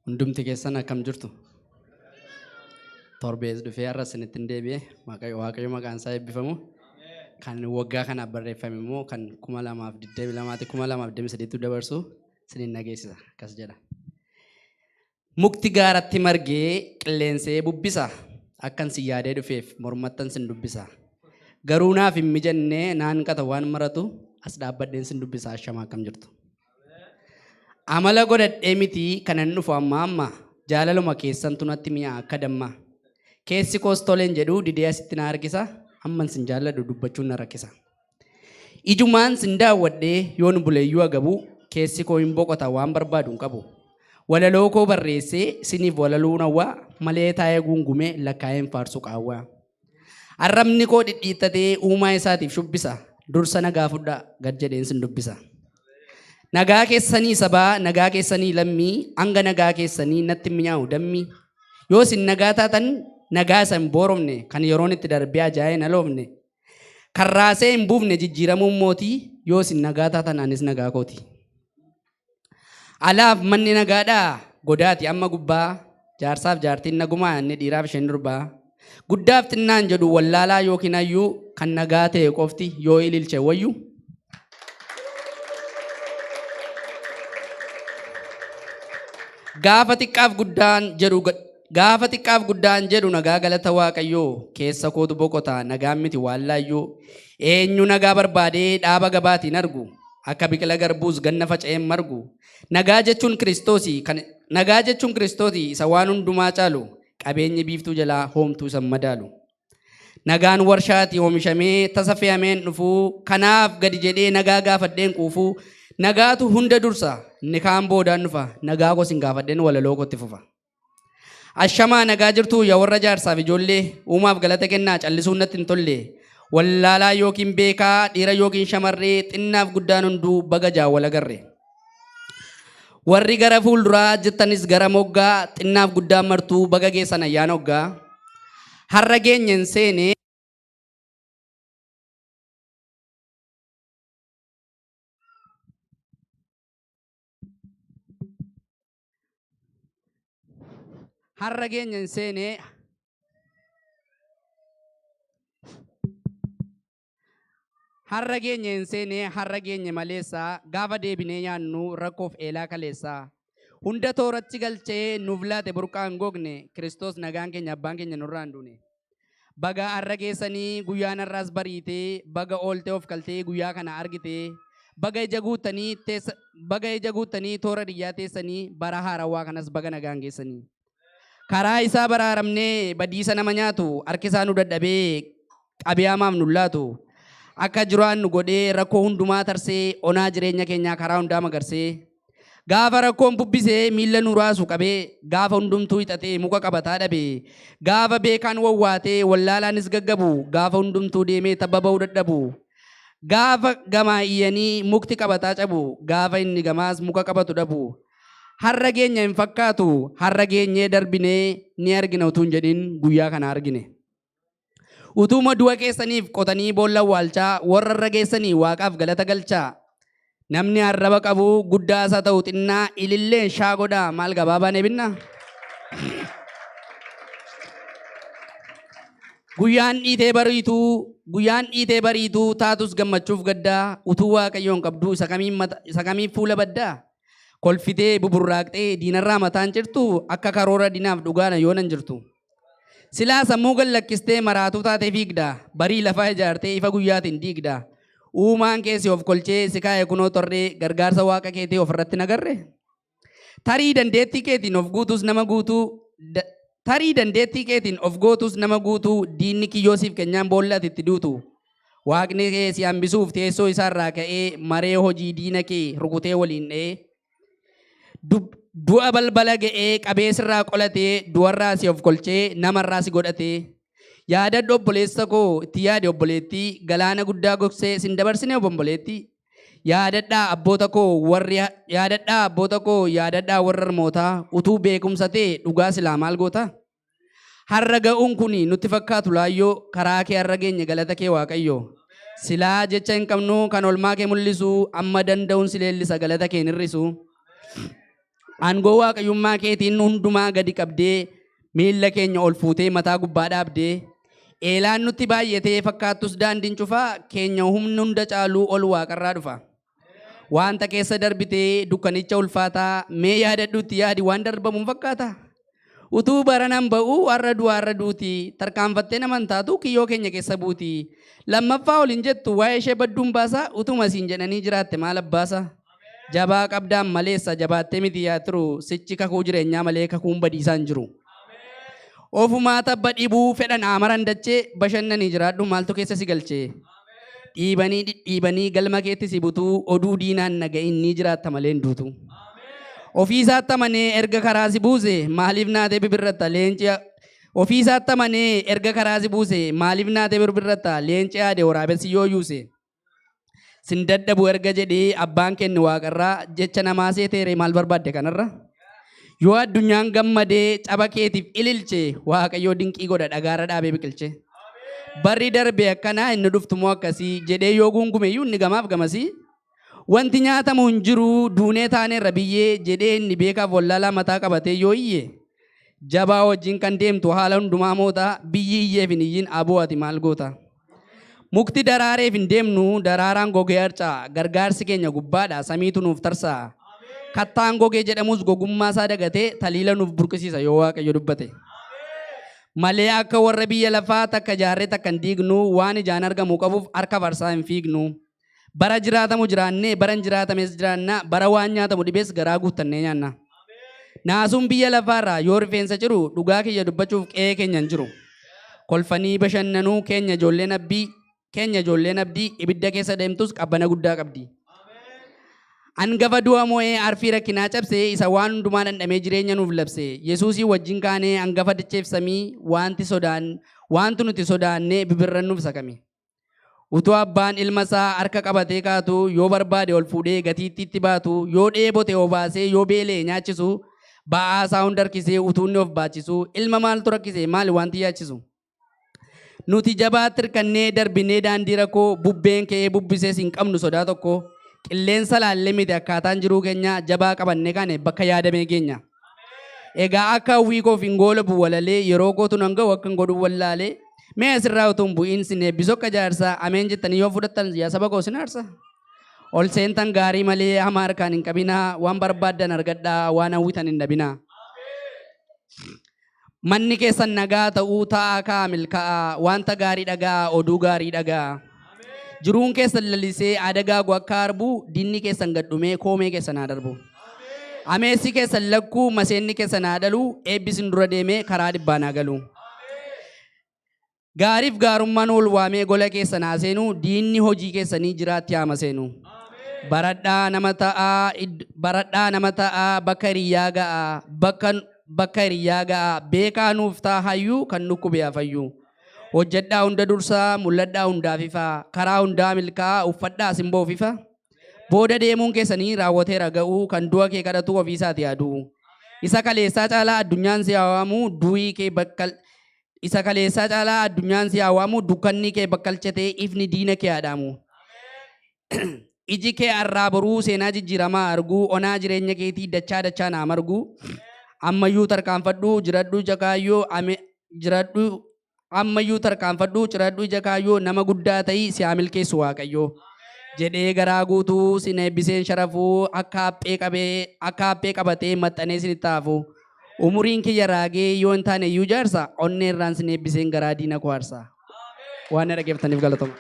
Hundumti keessan akkam jirtu? Torbees dhufee har'a isinitti hin deebi'e. Waaqayyo maqaan isaa eebbifamu. Kan waggaa kanaaf barreeffame immoo kan 2022 2023 dabarsu isiniin dhageessisa. Akkas jedha. Mukti gaaratti margee qilleensee bubbisa. Akkan si yaadee dhufeef mormattan sin dubbisa. Garuu naaf hin mijanne naan qata waan maratu as dhaabbadheen sin dubbisa ashamaa akkam jirtu. Amala godhadhee miti kanan dhufu amma amma jaalaluma keessantu natti mi'a akka damma. Keessi koos toleen jedhu didee asitti na harkisa amman sin jaalladhu dubbachuun na rakkisa. Ijumaan sin daawwadhee yoon buleeyyuu agabu keessi koo hin boqota waan barbaadu hin qabu. Walaloo koo barreessee siniif walaluu nawwaa malee taa'ee guungumee lakkaa'een faarsu qaawwaa. Arrabni koo dhidhiittatee uumaa isaatiif shubbisa. Dursa nagaa fudhaa gad jedheen sin dubbisa. Nagaa keessanii sabaa, nagaa keessanii lammii, hanga nagaa keessanii natti mi'aawu dammi. Yoo isin nagaa taatan nagaa isa hin boorofne kan yeroon itti darbee ajaa'ee hin aloofne. Kan raasee hin buufne jijjiiramuun mootii yoo isin nagaa taatan anis nagaa kooti. Alaaf manni nagaadhaa godaati amma gubbaa jaarsaaf jaartiin nagumaa inni dhiiraaf isheen durbaa. Guddaaf xinnaan jedhu wallaalaa yookiin hayyuu kan nagaa ta'e qofti yoo ililche wayyu. Gaafa xiqqaaf guddaan jedhu gaafa xiqqaaf guddaan jedhu nagaa galata Waaqayyoo keessa kootu boqota nagaan miti waan laayyoo eenyu nagaa barbaadee dhaaba gabaatiin argu akka biqila garbuus ganna faca'een margu nagaa jechuun Kiristoosi kan nagaa jechuun Kiristoosi isa waan hundumaa caalu qabeenyi biiftuu jalaa hoomtuu isa madaalu. Nagaan warshaati oomishamee tasa fe'ameen dhufuu kanaaf gadi jedhee nagaa gaafadheen quufuu nagaatu hunda dursa inni kaan boodaan dhufa nagaa koo sin gaafadheen walaloo kootti fufa. Ashamaa nagaa jirtuu yaa warra jaarsaaf ijoollee uumaaf galata kennaa callisuun natti hin tolle wallaalaa yookiin beekaa dhiira yookiin shamarree xinnaaf guddaan hunduu baga jaawwala garre. Warri gara fuulduraa jirtanis gara moggaa xinnaaf guddaan martuu baga geessan ayyaana hoggaa. Har'a geenye hin seene. Har'a geenye hin seene. Har'a geenye hin seene har'a geenye maleessa gaafa deebinee nyaannu rakkoof eelaa kaleessa. Hunda tooratti galchee nuuf laate burqaa hin gogne Kiristoos nagaan keenya abbaan keenya nurraa hin duune. Baga har'a geessanii guyyaan har'aas bariitee baga ooltee of kaltee guyyaa kana argitee baga ija guuttanii teessa baga ija guuttanii toora diyyaa teessanii bara haarawaa kanas baga nagaan geessanii. Karaa isaa baraaramnee badiisa nama nyaatu harki isaa nu dadhabee qabee hamaaf nu laatu. Akka jiraannu godhee rakkoo hundumaa tarsee onaa jireenya keenyaa karaa hundaa magarsee. Gaafa rakkoon bubbisee miilla nu raasu qabee gaafa hundumtuu hixatee muka qabataa dhabe gaafa beekaan wawwaatee wallaalaanis gaggabu gaafa hundumtuu deemee tabba ba'uu dadhabu gaafa gamaa iyyanii mukti qabataa cabu gaafa inni gamaas muka qabatu dhabu Har'a geenya hin fakkaatu, har'a geenyee darbinee ni argina utuu hin jedhin guyyaa kana argine. Utuuma du'a keessaniif qotanii boolla awwaalchaa warra irra geessanii waaqaaf galata galchaa. Namni arraba qabu guddaas haa ta'u xinnaa ililleen shaa godhaa maal gabaabaan eebinna. Guyyaan dhiitee bariituu guyyaan dhiitee bariituu taatus gammachuuf gaddaa utuu waaqayyoon qabduu isa kamiin mata isa kamiin fuula baddaa. Kolfitee buburraaqxee diinarraa mataan cirtu akka karoora dinaaf dhugaana yoonan jirtu. Silaa sammuu gad lakkistee maraatuu taatee fiigda barii lafaa ijaartee ifa guyyaatiin diigda. Uumaan kee si of kolchee si kaa'e kunoo torree gargaarsa waaqa keetii ofirratti nagarre. Tarii dandeettii keetiin of guutus nama guutuu tarii dandeettii keetiin of gootus nama guutuu diinni kiyyoo siif kennaan boolla ati itti duutu. Waaqni kee si hambisuuf teessoo isaa irraa ka'ee maree hojii diina kee rukutee waliin dha'ee du'a balbala ga'ee qabee sirraa qolatee du'arraa si of kolchee namarraa si godhatee yaadadhu obboleessa koo itti yaadi obboleettii galaana guddaa gogsee sin dabarsine obomboleettii yaadadhaa abboota koo warri yaadadhaa abboota koo yaadadhaa warra harmootaa utuu beekumsa ta'e dhugaa silaa maal goota? Har'a ga'uun kun nutti fakkaatu laayyoo karaa kee har'a geenye galata kee Waaqayyo. Silaa jecha hin qabnu kan olmaa kee mul'isu amma danda'uun si leellisa galata kee hin hir'isu. Aangoo waaqayyummaa keetiin hundumaa gadi qabdee, miilla keenya ol fuutee mataa gubbaa dhaabdee, eelaan nutti baay'atee fakkaattus daandiin cufaa keenya humni hunda caaluu ol waaqarraa dhufa. Wanta keessa darbitee dukkanicha ulfaataa mee yaadadhutti yaadi, waan darbamuun fakkaata. Utuu baranan ba'uu har'a du'a har'a duuti, tarkaanfattee naman taatu kiyyoo keenya keessa buuti. Lammaffaa ol hin jettu, waa'ee ishee badduun baasa, utuma siin jedhanii jiraatte maal abbaasa. Jabaa qabdaan maleessa jabaattee miti yaa turu, sichi kakuu jireenyaa malee kakuun badiisaa hin jiru. Ofumaa tabba dhibuu fedhan amaran dachee, bashannanii jiraadhu, maaltu keessa si galchee. Dhiibanii dhidhiibanii galma keetti si butuu, oduu diinaan naga'in ni jiraatta malee hin duutu. Ofiisaatti amanee erga karaa si buuse, maaliif naatee bibirratta leenci? Ofiisaatti amanee erga karaa si buuse, maaliif naatee birbirratta leenci yaade waraabessi yoo yuuse? Sin dadhabu erga jedhee abbaan kennu waaqarraa, jecha namaa seeteere maal barbaadde kanarra? Yoo addunyaan gammadee caba keetiif ililche, Waaqayyoo dinqii godha dhagaarra dhaabee biqilche. Barri darbe akkanaa, inni dhuftu moo akkasii jedhee yoo guungume iyyuu inni gamaaf gamasii. Wanti nyaatamu hin jiru, duunee taaneerra biyyee jedhee inni beekaaf wallaalaa mataa qabatee yoo iyye. Jabaa wajjin kan deemtu haala hundumaa moota, biyyi iyyeef hin iyyin, aboo ati maal goota? Mukti daraareef hin deemnu, daraaraan gogee harca'a, gargaarsi keenya gubbaadha, samiitu nuuf tarsa'a. Kattaan gogee jedhamus gogummaa isaa dagatee taliila nuuf burqisiisa yoo Waaqayyo dubbate. Malee akka warra biyya lafaa takka jaarree takka hin diignu, waan ijaan argamu qabuuf harka farsaa hin fiignu. Bara jiraatamu jiraannee, bara hin jiraatames jiraanna, bara waan nyaatamu dhibees garaa guuttannee nyaanna. Naasuun biyya lafaarraa yoo rifeensa ciru, dhugaa kiyya dubbachuuf qe'ee keenya hin jiru. Kolfanii bashannanuu keenya ijoolleen abbii, keenya ijoolleen abdii, ibidda keessa deemtus qabbana guddaa qabdi. Hangafa du'a mo'ee arfii rakkinaa cabsee, isa waan hundumaa dhandhamee jireenya nuuf labse. Yesuusii wajjin kaanee hangafa dacheef samii, wanti sodaan wanti nuti sodaannee bibirrannuuf sakame. Utuu abbaan ilma isaa harka qabatee kaatu, yoo barbaade ol fuudhee gatiittiitti baatu, yoo dheebote obaasee, yoo beela'e nyaachisu, ba'aa isaa hunda harkisee utuu inni of baachisu, ilma maaltu rakkise, maali wanti yaachisu? Nuti jabaatti hirkannee darbinee daandii rakkoo, bubbeen ka'ee bubbisees hin qabnu sodaa tokko. Qilleensa laallee miti akkaataan jiruu keenya, jabaa qabannee kaane bakka yaadamee geenya. Egaa akka hawwii koof hin goolabu walalee, yeroo kootu nan ga'u akka hin godhu wallaalee, mee asirraa utuu hin bu'iin sin eebbisu akka jaarsaa, ameen jettanii yoo fudhattan yaa saba koo sin aarsa. Ol seentan gaarii malee hamaa harkaan hin qabinaa, waan barbaaddan argadhaa, waan hawwitan hin dhabinaa. Manni keessan nagaa ta'uu, taa'aa kaa'aa milkaa'aa, wanta gaarii dhaga'aa, oduu gaarii dhaga'aa. Jiruun keessan lalisee adagaagu akka harbuu, diinni keessan gadhumee koomee keessan haa darbu. Ameessi keessan lakkuu, maseenni keessan haa dhalu, eebbi isin dura deemee karaa dhibbaan haa galu. Gaariif gaarummaan ol waamee gola keessan haa seenu, diinni hojii keessanii jiraatti haa maseenu. Baradhaa nama ta'aa, baradhaa nama ta'aa, bakka hiriyyaa ga'aa, bakka hiriyyaa ga'aa, beekaa nuuf ta'a hayyuu kan dhukkube haa fayyu. Hojjedhaa hunda dursaa, mul'adhaa hundaaf ifaa, karaa hundaa milkaa'aa, uffadhaa simboo ifa. Booda deemuun keessanii raawwateera ga'uu, kan du'a kee kadhatu ofiisaati haa du'u. Isa kaleessaa caalaa addunyaan si haa waamu, du'ii kee bakka isa kaleessaa caalaa addunyaan si haa waamu, dukkanni kee bakkalchatee ifni diina kee haa dhaamu. Iji kee arraa boruu seenaa jijjiiramaa arguu, onaa jireenya keetii dachaa dachaa naa margu. Ammayyuu tarkaanfadhu, jiradhu ija kaayyoo, jiradhu ammayyuu tarkaanfadhu, ciradhu ija kaayyoo, nama guddaa ta'ii si haa milkeessu Waaqayyo. Jedhee garaa guutuu sin eebbiseen sharafuu, akka haphee qabatee maxxanee sinitti hafu. Umuriin kiyya raagee yoo hin taane iyyuu jaarsa, onnee irraan sin eebbiseen garaa diina koo aarsa. Waan na dhaggeeffataniif galatoma.